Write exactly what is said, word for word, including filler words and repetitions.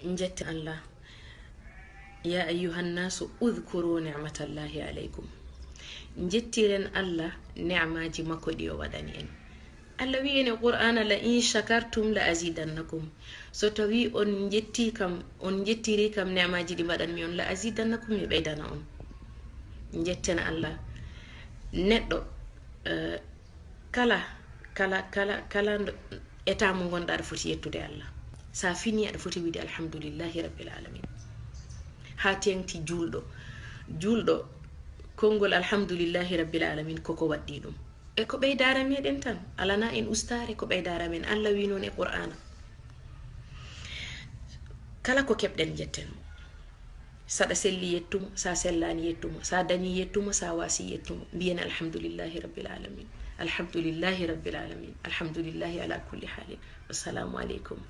Njetten Allah. Ya ayyuhan nasu udhkuru ni'matallahi alaykum. Njettiren Allah ne'maaji makko ɗi o waɗani en. Allah wi'i en e Qur'aana, "La in shakartum la azidannakum." So tawi on njetti kam, on njettiri kam ne'maaji ɗi mbaɗanmi on, "La azidannakum," mi ɓeydana on. Njetten Allah. Neɗɗo, eh, kala, kala, kala, kala ndo, état mo ngonɗa, aɗa foti yettude Allah. Sa fini, aɗa foti wiide, "Alhamdulillahi Rabbil Alamin." Haa teŋti juulɗo. Juulɗo, konngol "Alhamdulillahi Rabbil Alamin" koko waɗɗii ɗum. E ko ɓeydaare meɗen tan, alana en ustaare, ko ɓeydaare men. Allah wi non e Qur'aana, kala ko keɓɗen, njetten mo. Saɗa selli, yettumo. Sa sellaani, yettumo. Sa dañi, yettumo. Sa waasi, yettumo. Mbiyen, "Alhamdulillahi Rabbil Alamin. Alhamdulillahi Rabbil Alamin. Alhamdulillahi ala kulli halin." Assalamu aleykum.